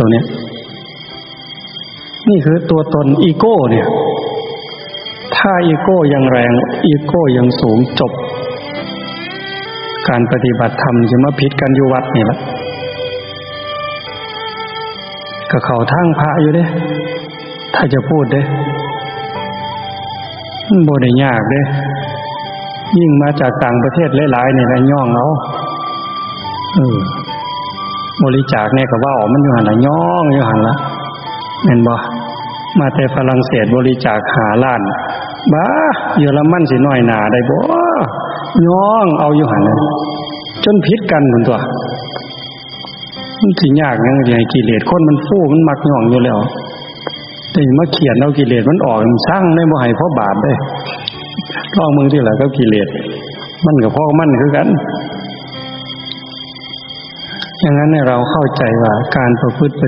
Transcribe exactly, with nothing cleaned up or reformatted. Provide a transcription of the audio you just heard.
ตรงเนี้ย นี่คือตัวตนอีโก้เนี่ย ถ้าอีโก้ยังแรง อีโก้ยังสูง จบ การปฏิบัติธรรมจะมาผิดกันอยู่วัดนี่ละ ก็เข้าทางพระอยู่เด้ ถ้าจะพูดเด้ มันบ่ได้ยากเด้ ยิ่งมาจากต่างประเทศหลายๆ นี่ละ ย่องเอา เออ บริจาคเนี่ยก็เว้ามันอยู่หั่นละ ย่องอยู่หั่นละ แม่นบ่ มาแต่ฝรั่งเศสบริจาคห้าล้าน บ้า เยอรมันสิน้อยหน้าได้บ่ ย่องเอาอยู่หั่นน่ะ จนผิดกันพุ้นตั๊ว มันสิยากหยัง สิให้กิเลสคนมันฟู มันมักย่องอยู่แล้ว แต่มาเขียนเอากิเลสมันออก มันสั่งได้บ่ให้พอบาปเด้ ลองเบิ่งติล่ะกับกิเลส มันก็พอมันคือกัน อย่างนั้นเนี่ย เราเข้าใจว่าการประพฤติ